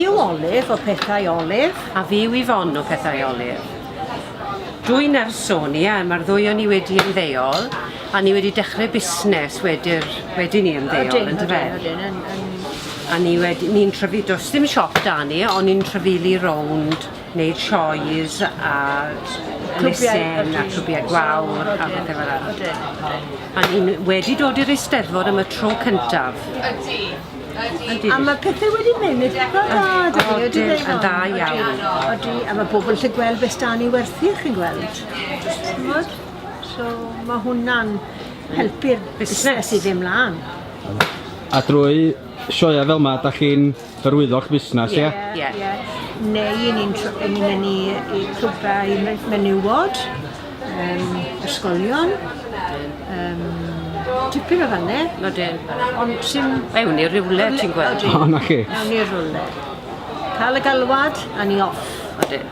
yw Olive o Pethau Olive. A fi yw Yvonne o Pethau Olive. Dwy nyrs o'n i a mae'r ddwy o'n i wedi ymddeol a ni wedi dechrau busnes wedi'r wedi ni ymddeol yn dyfe? Ydyn, ydyn, yn, yn... A ni wedi, ni'n tryfu, does dim siop da ni, ond ni'n tryfili rownd, neud sioes a elusen a clwbiau gwawr a pethau fel 'na. Ydyn, ydyn. A ni'n wedi dod i'r Eisteddfod am y tro cyntaf. Ydy. Ydy. A mae pethau wedi mynd eitha dda, dydy? Odyn, yn dda iawn. Odi, a mae bobl yn gallu gweld beth da ni werthu, chi'n gweld. T'mod? So mae hwnna'n helpu'r busnes i fynd mlaen. A drwy sioeau fel 'ma, dach chi'n hyrwyddo'ch busnes, ie? Ie. Ie. Neu 'yn ni'n tr- 'yn ni'n mynd i i clwbau menywod, yym ysgolion, yym tipyn o fanne. Odyn. Ond sim... Ewn ni rywle ti'n gweld. O 'na chi. Ewn ni rywle. Cael y galwad a ni off. Odyn.